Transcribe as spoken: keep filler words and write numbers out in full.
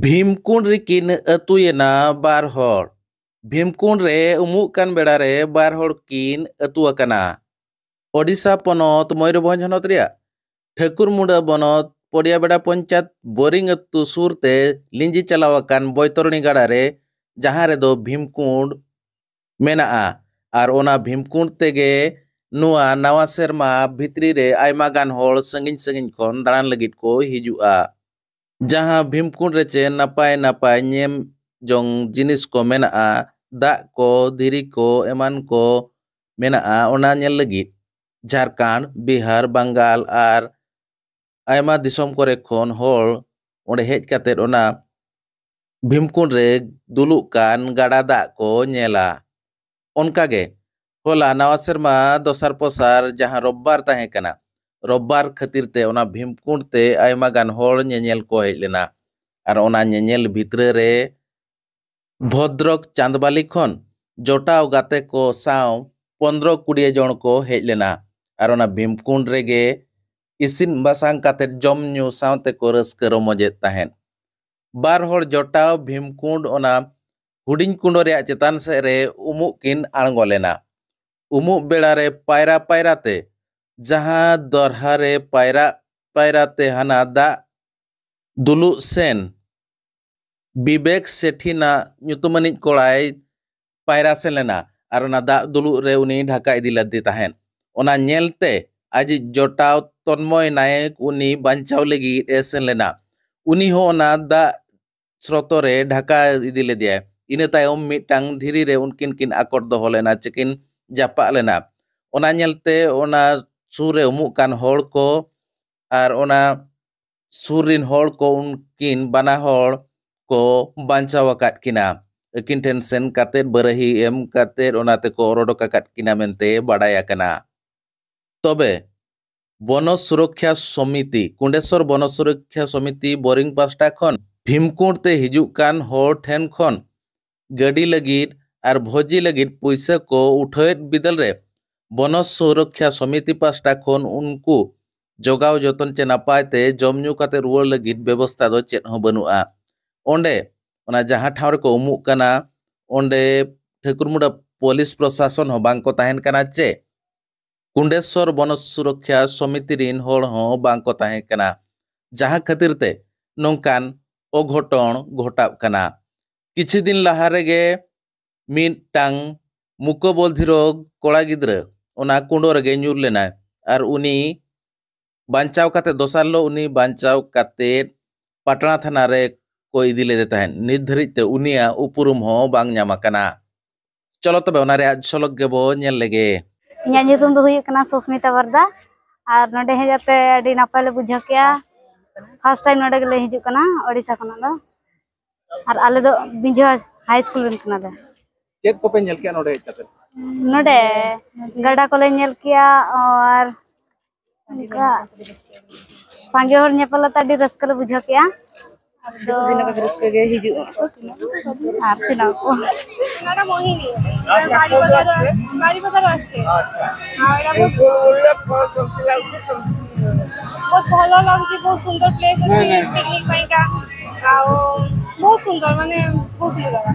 ᱵᱷᱤᱢᱠᱩᱸᱰ ᱨᱮᱠᱤᱱ ᱟᱹᱛᱩᱭᱮᱱᱟ ᱵᱟᱨ ᱦᱚᱲ᱾ ᱵᱷᱤᱢᱠᱩᱸᱰ ᱨᱮ ᱩᱢᱩᱜ ᱠᱟᱱ ᱵᱮᱲᱟ ᱨᱮ ᱵᱟᱨ ᱦᱚᱲ ᱠᱤᱱ ᱟᱹᱛᱩ ᱟᱠᱟᱱᱟ᱾ ᱳᱰᱤᱥᱟ ᱯᱚᱱᱚᱛ ᱢᱚᱭᱩᱨᱵᱷᱚᱸᱡᱽ ᱦᱚᱱᱚᱛ ᱨᱮᱭᱟᱜ ᱴᱷᱟᱹᱠᱩᱨᱢᱩᱸᱰᱟ ᱵᱚᱱᱚᱛ ᱯᱚᱰᱤᱭᱟᱵᱮᱲᱟ ᱯᱚᱧᱪᱟᱭᱮᱛ ᱵᱳᱨᱤᱝ ᱟᱹᱛᱩ ᱥᱩᱨ ᱛᱮ ᱞᱤᱸᱡᱤ ᱪᱟᱞᱟᱣ ᱟᱠᱟᱱ ᱵᱳᱭᱛᱚᱨᱚᱬᱤ ᱜᱟᱰᱟ ᱨᱮ, ᱡᱟᱦᱟᱸ ᱨᱮᱫᱚ ᱵᱷᱤᱢᱠᱩᱸᱰ ᱢᱮᱱᱟᱜᱼᱟ᱾ ᱟᱨ ᱚᱱᱟ ᱵᱷᱤᱢᱠᱩᱸᱰ ᱛᱮᱜᱮ ᱱᱚᱣᱟ ᱱᱟᱣᱟ ᱥᱮᱨᱢᱟ ᱵᱷᱤᱛᱨᱤ ᱨᱮ ᱟᱭᱢᱟ ᱜᱟᱱ ᱦᱚᱲ ᱥᱟᱺᱜᱤᱧ ᱥᱟᱺᱜᱤᱧ ᱠᱷᱚᱱ ᱫᱟᱬᱟᱱ ᱞᱟᱹᱜᱤᱫ ᱠᱚ ᱦᱤᱡᱩᱜᱼᱟ᱾ ᱡᱟᱦᱟᱸ ᱵᱷᱤᱢᱠᱩᱸᱰ ᱨᱮ ᱪᱮ ᱱᱟᱯᱟᱭ ᱱᱟᱯᱟᱭ ᱧᱮᱞ ᱡᱚᱝ ᱡᱤᱱᱤᱥ ᱠᱚ ᱢᱮᱱᱟᱜᱼᱟ, ᱫᱟᱜ ᱠᱚ, ᱫᱷᱤᱨᱤ ᱠᱚ, ᱮᱢᱟᱱ ᱠᱚ ᱢᱮᱱᱟᱜᱼᱟ, ᱚᱱᱟ ᱧᱮᱞ ᱞᱟᱹᱜᱤᱫ ᱡᱷᱟᱲᱠᱷᱚᱸᱰ, ᱵᱤᱦᱟᱨ, ᱵᱟᱝᱜᱟᱞ ᱟᱨ ᱟᱭᱢᱟ ᱫᱤᱥᱚᱢ ᱠᱚᱨᱮ ᱠᱷᱚᱱ ᱦᱚᱲ ᱚᱸᱰᱮ ᱦᱮᱡ ᱠᱟᱛᱮᱫ ᱚᱱᱟ ᱵᱷᱤᱢᱠᱩᱸᱰ ᱨᱮ ᱫᱩᱞᱩᱜ ᱠᱟᱱ ᱜᱟᱰᱟ ᱫᱟᱜ ᱠᱚ ᱧᱮᱞᱟ᱾ ᱚᱱᱠᱟᱜᱮ ᱦᱚᱞᱟ ᱱᱟᱣᱟ ᱥᱮᱨᱢᱟ ᱫᱚᱥᱟᱨ ᱯᱚᱥᱟᱨ ᱡᱟᱦᱟᱸ ᱨᱳᱵᱵᱟᱨ ᱛᱟᱦᱮᱸ ᱠᱟᱱᱟ, ᱨᱳᱵᱵᱟᱨ ᱠᱷᱟᱹᱛᱤᱨ ᱛᱮ ᱚᱱᱟ ᱵᱷᱤᱢᱠᱩᱸᱰ ᱛᱮ ᱟᱭᱢᱟ ᱜᱟᱱ ᱦᱚᱲ ᱧᱮᱧᱮᱞ ᱠᱚ ᱦᱮᱡ ᱞᱮᱱᱟ᱾ ᱟᱨ ᱚᱱᱟ ᱧᱮᱧᱮᱞ ᱵᱷᱤᱛᱨᱟᱹ ᱨᱮ ᱵᱷᱚᱫᱨᱚᱠ ᱪᱟᱸᱫᱽᱵᱟᱞᱤ ᱠᱷᱚᱱ ᱡᱚᱴᱟᱣ ᱜᱟᱛᱮ ᱠᱚ ᱥᱟᱶ ᱯᱚᱱᱫᱽᱨᱚ ᱠᱩᱲᱤᱭᱟᱹ ᱡᱚᱱ ᱠᱚ ᱦᱮᱡ ᱞᱮᱱᱟ᱾ ᱟᱨ ᱚᱱᱟ ᱵᱷᱤᱢᱠᱩᱸᱰ ᱨᱮᱜᱮ ᱤᱥᱤᱱ ᱵᱟᱥᱟᱝ ᱠᱟᱛᱮ ᱡᱚᱢ ᱧᱩ ᱥᱟᱶᱛᱮ ᱠᱚ ᱨᱟᱹᱥᱠᱟᱹ ᱨᱚᱢᱚᱡᱮᱫ ᱛᱟᱦᱮᱸᱫ᱾ ᱵᱟᱨ ᱦᱚᱲ ᱡᱚᱴᱟᱣ ᱵᱷᱤᱢᱠᱩᱸᱰ ᱚᱱᱟ ᱦᱩᱰᱤᱧ ᱠᱩᱸᱰᱚ ᱨᱮᱭᱟᱜ ᱪᱮᱛᱟᱱ ᱥᱮᱫ ᱨᱮ ᱩᱢᱩᱜ ᱠᱤᱱ ᱟᱬᱜᱚ ᱞᱮᱱᱟ᱾ ᱩᱢᱩᱜ ᱵᱮᱲᱟ ᱨᱮ ᱯᱟᱭᱨᱟ ᱯᱟᱭᱨᱟ ᱛᱮ ᱡᱟᱦᱟᱸ ᱫᱚᱨᱦᱟ ᱨᱮ ᱯᱟᱭᱨᱟ ᱯᱟᱭᱨᱟ ᱛᱮ ᱦᱟᱱᱟ ᱫᱟᱜ ᱫᱩᱞᱩᱜ ᱥᱮᱱ ᱵᱤᱵᱮᱠ ᱥᱮᱴᱷᱤ ᱱᱟᱜ ᱧᱩᱛᱩᱢᱟᱱᱤᱡ ᱠᱚᱲᱟᱭ ᱯᱟᱭᱨᱟ ᱥᱮᱱ ᱞᱮᱱᱟ ᱟᱨ ᱚᱱᱟ ᱫᱟᱜ ᱫᱩᱞᱩᱜ ᱨᱮ ᱩᱱᱤ ᱰᱷᱟᱠᱟ ᱤᱫᱤ ᱞᱮᱫᱮ ᱛᱟᱦᱮᱸᱫ᱾ ᱚᱱᱟ ᱧᱮᱞᱛᱮ ᱟᱡᱤᱡ ᱡᱚᱴᱟᱣ ᱛᱚᱱᱢᱚᱭ ᱱᱟᱭᱮᱠ ᱩᱱᱤ ᱵᱟᱧᱪᱟᱣ ᱞᱟᱹᱜᱤᱫ ᱮ ᱥᱮᱱ ᱞᱮᱱᱟ᱾ ᱩᱱᱤ ᱦᱚᱸ ᱚᱱᱟ ᱫᱟᱜ ᱥᱨᱚᱛᱚ ᱨᱮ ᱰᱷᱟᱠᱟ ᱤᱫᱤ ᱞᱮᱫᱮᱭᱟᱭ᱾ ᱤᱱᱟᱹ ᱛᱟᱭᱚᱢ ᱢᱤᱫᱴᱟᱝ ᱫᱷᱤᱨᱤ ᱨᱮ ᱩᱱᱠᱤᱱ ᱠᱤᱱ ᱟᱠᱚᱴ ᱫᱚᱦᱚ ᱞᱮᱱᱟ, ᱪᱮᱠᱤᱱ ᱡᱟᱯᱟᱜ ᱞᱮᱱᱟ᱾ ᱚᱱᱟ ᱧᱮᱞᱛᱮ ᱚᱱᱟ ᱥᱩᱨ ᱨᱮ ᱩᱢᱩᱜ ᱠᱟᱱ ᱦᱚᱲ ᱠᱚ ᱟᱨ ᱚᱱᱟ ᱥᱩᱨ ᱨᱤᱱ ᱦᱚᱲ ᱠᱚ ᱩᱱᱠᱤᱱ ᱵᱟᱱᱟ ᱦᱚᱲ ᱠᱚ ᱵᱟᱧᱪᱟᱣ ᱟᱠᱟᱫ ᱠᱤᱱᱟ᱾ ᱟᱹᱠᱤᱱ ᱴᱷᱮᱱ ᱥᱮᱱ ᱠᱟᱛᱮᱫ ᱵᱟᱨᱟᱹᱦᱤ ᱮᱢ ᱠᱟᱛᱮᱫ ᱚᱱᱟ ᱛᱮᱠᱚ ᱚᱨ ᱚᱰᱚᱠ ᱟᱠᱟᱫ ᱠᱤᱱᱟ ᱢᱮᱱᱛᱮ ᱵᱟᱰᱟᱭ ᱟᱠᱟᱱᱟ᱾ ᱛᱚᱵᱮ ᱵᱚᱱᱚ ᱥᱩᱨᱚᱠᱠᱷᱟ ᱥᱚᱢᱤᱛᱤ, ᱠᱩᱸᱰᱮᱥᱚᱨ ᱵᱚᱱᱚ ᱥᱩᱨᱚᱠᱠᱷᱟ ᱥᱚᱢᱤᱛᱤ ᱵᱳᱨᱤᱝ ᱯᱟᱥᱴᱟ ᱠᱷᱚᱱ ᱵᱷᱤᱢᱠᱩᱸᱰ ᱛᱮ ᱦᱤᱡᱩᱜ ᱠᱟᱱ ᱦᱚᱲ ᱴᱷᱮᱱ ᱠᱷᱚᱱ ᱜᱟᱹᱰᱤ ᱞᱟᱹᱜᱤᱫ ᱟᱨ ᱵᱷᱚᱡᱤ ᱞᱟᱹᱜᱤᱫ ᱯᱩᱭᱥᱟᱹ ᱠᱚ ᱩᱴᱷᱟᱹᱣᱮᱫ ᱵᱤᱫᱟᱹᱞ ᱨᱮ ᱵᱚᱱᱚ ᱥᱩᱨᱚᱠᱠᱷᱟ ᱥᱚᱢᱤᱛᱤ ᱯᱟᱥᱴᱟ ᱠᱷᱚᱱ ᱩᱱᱠᱩ ᱡᱚᱜᱟᱣ ᱡᱚᱛᱚᱱ ᱪᱮ ᱱᱟᱯᱟᱭ ᱛᱮ ᱡᱚᱢ ᱧᱩ ᱠᱟᱛᱮ ᱨᱩᱣᱟᱹᱲ ᱞᱟᱹᱜᱤᱫ ᱵᱮᱵᱚᱥᱛᱷᱟ ᱫᱚ ᱪᱮᱫ ᱦᱚᱸ ᱵᱟᱹᱱᱩᱜᱼᱟ᱾ ᱚᱸᱰᱮ, ᱚᱱᱟ ᱡᱟᱦᱟᱸ ᱴᱷᱟᱶ ᱨᱮᱠᱚ ᱩᱢᱩᱜ ᱠᱟᱱᱟ, ᱚᱸᱰᱮ ᱴᱷᱟᱹᱠᱩᱨᱢᱩᱰᱟ ᱯᱩᱞᱤᱥ ᱯᱨᱚᱥᱟᱥᱚᱱ ᱦᱚᱸ ᱵᱟᱝ ᱠᱚ ᱛᱟᱦᱮᱱ ᱠᱟᱱᱟ ᱪᱮ ᱠᱩᱸᱰᱮᱥᱣᱚᱨ ᱵᱚᱱᱚ ᱥᱩᱨᱚᱠᱠᱷᱟ ᱥᱚᱢᱤᱛᱤ ᱨᱤᱱ ᱦᱚᱲ ᱦᱚᱸ ᱵᱟᱝ ᱠᱚ ᱛᱟᱦᱮᱸ ᱠᱟᱱᱟ, ᱡᱟᱦᱟᱸ ᱠᱷᱟᱹᱛᱤᱨ ᱛᱮ ᱱᱚᱝᱠᱟᱱ ᱚᱜᱷᱚᱴᱚᱱ ᱜᱷᱚᱴᱟᱜ ᱠᱟᱱᱟ᱾ ᱠᱤᱪᱷᱩ ᱫᱤᱱ ᱞᱟᱦᱟ ᱨᱮᱜᱮ ᱢᱤᱫᱴᱟᱝ ᱢᱩᱠᱚ ᱵᱚᱞᱫᱷᱤᱨᱚ ᱠᱚᱲᱟ ᱜᱤᱫᱽᱨᱟᱹ ᱚᱱᱟ ᱠᱩᱸᱰᱚ ᱨᱮᱜᱮ ᱧᱩᱨ ᱞᱮᱱᱟᱭ ᱟᱨ ᱩᱱᱤ ᱵᱟᱧᱪᱟᱣ ᱠᱟᱛᱮ, ᱫᱚᱥᱟᱨ ᱦᱤᱞᱳᱜ ᱩᱱᱤ ᱵᱟᱧᱪᱟᱣ ᱠᱟᱛᱮ ᱯᱟᱴᱱᱟ ᱛᱷᱟᱱᱟ ᱨᱮ ᱠᱚ ᱤᱫᱤ ᱞᱮᱫᱮ ᱛᱟᱦᱮᱸᱫ᱾ ᱱᱤᱛ ᱫᱷᱟᱹᱨᱤᱡ ᱛᱮ ᱩᱱᱤᱭᱟᱜ ᱩᱯᱨᱩᱢ ᱦᱚᱸ ᱵᱟᱝ ᱧᱟᱢ ᱟᱠᱟᱱᱟ᱾ ᱪᱚᱞᱚ ᱛᱚᱵᱮ ᱚᱱᱟ ᱨᱮᱭᱟᱜ ᱡᱷᱚᱞᱚᱠ ᱜᱮᱵᱚ ᱧᱮᱞ ᱞᱮᱜᱮ᱾ ᱤᱧᱟᱹᱜ ᱧᱩᱛᱩᱢ ᱫᱚ ᱦᱩᱭᱩᱜ ᱠᱟᱱᱟ ᱥᱩᱥᱢᱤᱛᱟ ᱵᱟᱨᱫᱟ, ᱟᱨ ᱱᱚᱰᱮ ᱦᱮᱡ ᱠᱟᱛᱮ ᱟᱹᱰᱤ ᱱᱟᱯᱟᱭ ᱞᱮ ᱵᱩᱡᱷᱟᱹᱣ ᱠᱮᱜᱼᱟ᱾ ᱯᱷᱟᱥᱴ ᱴᱟᱭᱤᱢ ᱱᱚᱰᱮ ᱜᱮᱞᱮ ᱦᱤᱡᱩᱜ ᱠᱟᱱᱟ ᱳᱰᱤᱥᱟ ᱠᱷᱚᱱᱟᱜ ᱫᱚ, ᱟᱨ ᱟᱞᱮ ᱫᱚ ᱵᱤᱸᱡᱷᱚ ᱦᱟᱭ ᱥᱠᱩᱞ ᱨᱮᱱ ᱠᱟᱱᱟᱞᱮ᱾ ᱪᱮᱫ ᱠᱚᱯᱮ ᱧᱮᱞ ᱠᱮᱜᱼᱟ ᱱᱚᱰᱮ ᱦᱮᱡ ᱠᱟᱛᱮ? ᱱᱚᱰᱮ ᱜᱟᱰᱟ ᱠᱚᱞᱮ ᱧᱮᱞ ᱠᱮᱜᱼᱟ, ᱟᱨ ᱚᱱᱠᱟ ᱥᱟᱸᱜᱮ ᱦᱚᱲ ᱧᱮᱯᱮᱞ ᱠᱟᱛᱮ ᱟᱹᱰᱤ ᱨᱟᱹᱥᱠᱟᱹ ᱞᱮ ᱵᱩᱡᱷᱟᱹᱣ ᱠᱮᱜᱼᱟ᱾ ᱟᱫᱚ ᱨᱟᱹᱥᱠᱟᱹ ᱜᱮ ᱦᱤᱡᱩᱜᱼᱟ᱾ ᱟᱨ ᱛᱤᱱᱟᱹᱜ ᱠᱚ? ᱱᱚᱰᱮ ᱢᱳᱦᱤᱱᱤ, ᱵᱟᱨᱤᱯᱟᱫᱟ ᱨᱮ, ᱵᱟᱨᱤᱯᱟᱫᱟ ᱨᱮ ᱟᱪᱪᱷᱟ। আর এটা বহুত, বহুত ভালো লাগছে, বহুত সুন্দর প্লেস আছে পিকনিক পাইকা। ଆଉ ବହୁତ ସୁନ୍ଦର, ମାନେ ବହୁତ ସୁନ୍ଦର ଜାଗା।